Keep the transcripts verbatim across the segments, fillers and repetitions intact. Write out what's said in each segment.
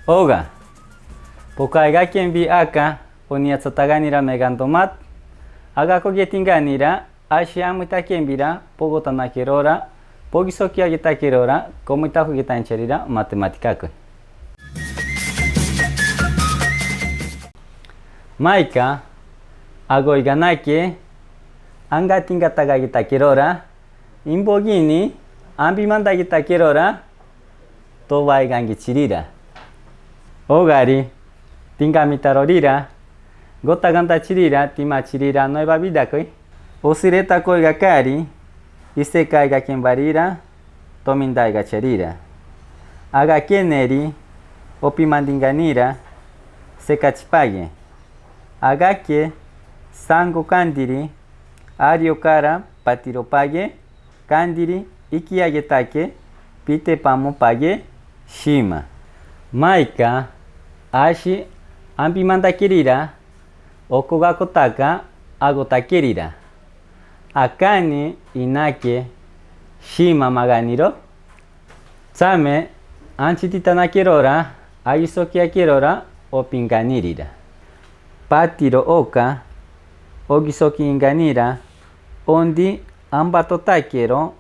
Oga, po kaiga kembi aka, o nia tsataganira megandomat, aga kogetinganira, ashi amuita kembira, po gotanakerora, po gisokiagetakerora, komuita kogetancherira, matematikakui. Maika, agoiganake, angatingatagagetakerora, imbogini, ambimandagetakerora, to baigangichirira. Ogari, tingamita rorira, gotaganda chirira, timachirira, nueva vida kui. Osireta koiga kari, ise kaiga kembarira, tomindaiga cherira. Aga keneri, opimandinganira, seka chipaye. Aga ke, sango kandiri, ario kara, patiro paye, kandiri, ikiagetake, pite pamo paye, shima. Maika, ashi, ambimandakirira, okogakotaka, agotakerira. Akani, inake, shima maganiro. Tsame, anchititanakerora, agisokiakerora, opinganirira. Patiro oka, ogisokinganira, ondi, ambatotakero,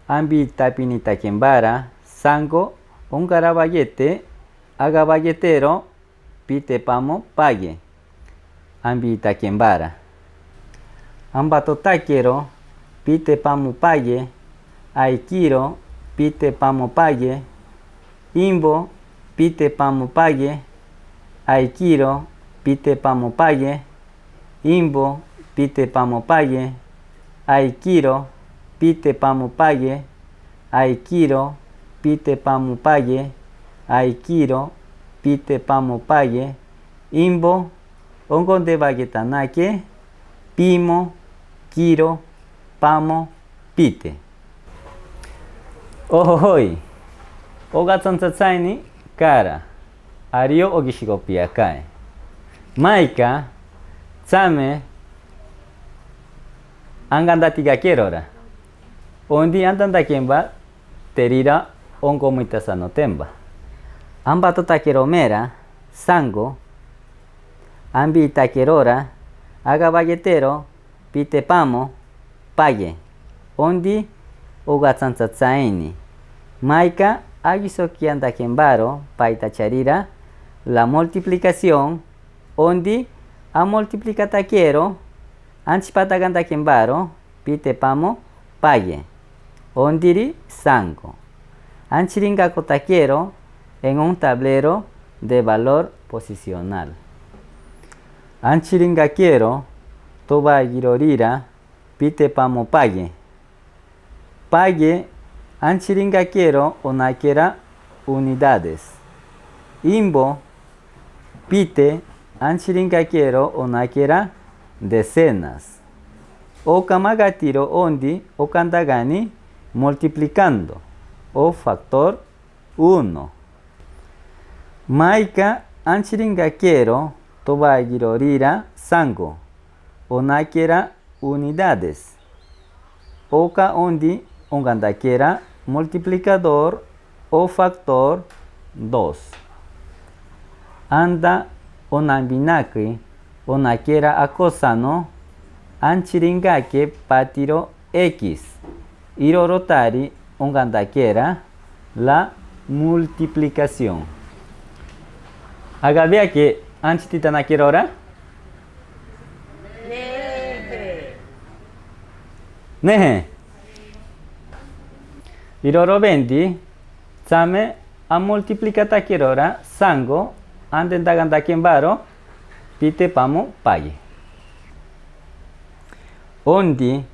ambitapinitakembara, sango, ongarabagete, agabagetero, pite pamo paye. Ambitakembara. Ambatotakero, pite pamo paye, aikiro, pite pamo paye, imbo, pite pamo paye, aikiro, pite pamo paye, imbo, pite pamo paye, aikiro, pite pamo paye, aikiro, pite pamo paye, aikiro, pite pamo paye, imbo, ongondebagetanake, pimo, kiro, pamo, pite. Ohohoi, ogatsantsa tsaini kara, ario ogisigopia kae. Maika, tsame, angandatigakerora. Ondi andandakemba, terira ongomuitasanotemba. Ambatotakeromera, sango, ambitakerora, agabagetero, pite pamo, paye. Ondi, ogatsantsa tsaini. Maika, agisokiandakembaro, paita charira, la multiplicación, ondi, amultiplikatakero, anchipatagandakembaro, pite pamo, paye. Ondiri, sango. Anchiringakotakero, en un tablero de valor posicional. Anchiringakero, tobaigirorira, pite pamo, paye. Paye, anchiringakero, onakera, unidades. Imbo, pite, anchiringakero, onakera, decenas. Oka magatiro ondi, okandagani, multiplicando, o factor uno. Maika, anchiringakero, tobaigirorira, sango, onakera, unidades. Oka ondi, ongandakera, multiplicador, o factor dos. Anda, onambinakei, onakera, akosano, anchiringake, patiro, X. Irorotari, ongandakera, la multiplicación. Agabeake, anchititanakerora? Nehe. Irorobendi, tsame, amultiplikatakerora, sango, andendagandakembaro, pite pamo, paye. Ondi,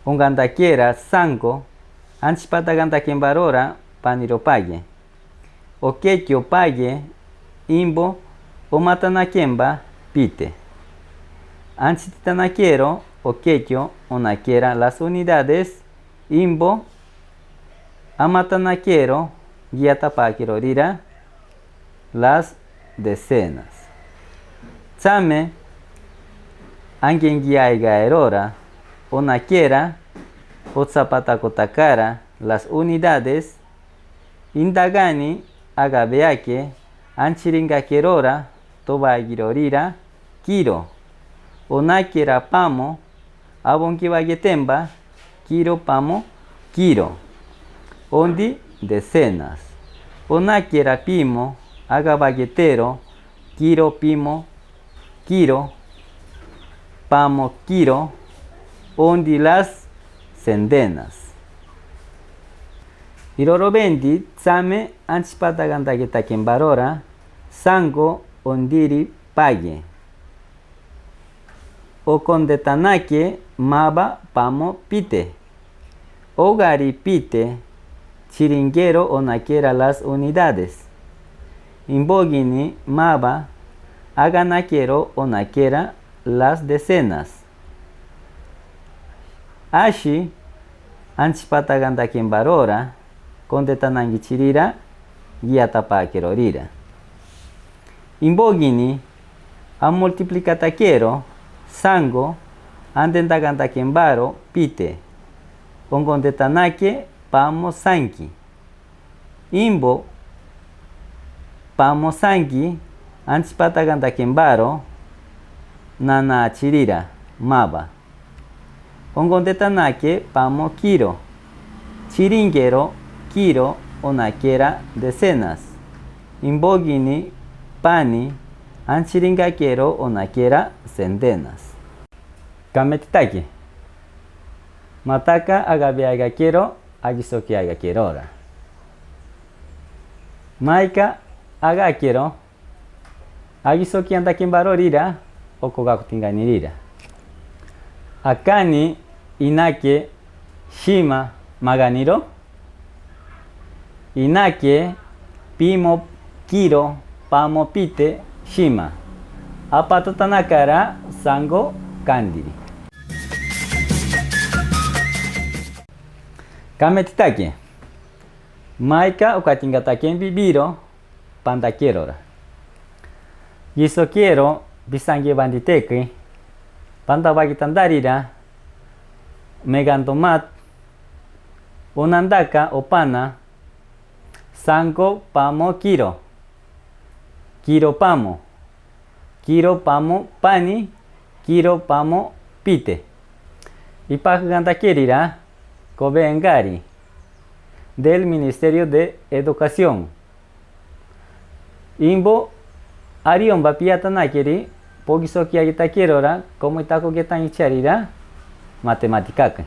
ongandakera, sango, anchipatagandakembarora, paniro paye. Okekio paye, imbo, omatanakemba, pite. Anchititanakero, okekio, onakera, las unidades, imbo, amatanakero, giatapakerorira, las decenas. Tsame, angengiaigaerora, onakera, otsapatakotakara, las unidades, indagani, agabeake, anchiringakerora tobagirorira kiro. Onakera pamo, abongibagetenba, kiro pamo kiro, ondi decenas. Onakera pimo, agabagetero, kiro pimo kiro, pamo kiro, ondi las centenas. Irorobendi tsame antsipatagandagen takenbarora, sango ondiri page. Okondetanake maba pamo pite. Ogari pite, chiringero onakera las unidades. Imbogini maba, aganakero onakera las decenas. Ashi, antsipatagandaken barora, kondetanangichirira, giatapakerorira. Imbogini, amultiplikatakero, sango, andendagandaken baro, pite. Ongondetanake, pamo sanki. Imbo, pamo sanki, antsipatagandaken baro, nanachirira, maba. Ongondetanake pamo kiro. Chiringero kiro onakera decenas. Imbogini pani, anchiringakero onakera centenas. Kametitake. Mataka agabeagakero, agisokiagakerora. Maika agakero, agisokiandaken barorira, okogakutinganirira. Akani inake shima maganiro. Inake pimo kiro pamo pite shima. Apatatanakara sango kandiri. Kametitake. Maika okatingataken bibiro, pandakerora. Gisokiero bisangi banditeki, pandabagitandarira, megandomat, unandaka opana, sango pamo kiro, kiro pamo, kiro pamo pani, kiro pamo pite. Ipagandakerira, kobengari, del Ministerio de Educación. Imbo, ariomba piatanakeri, pogisokiagitakerora, komo itakugetan icharira, matematikaka.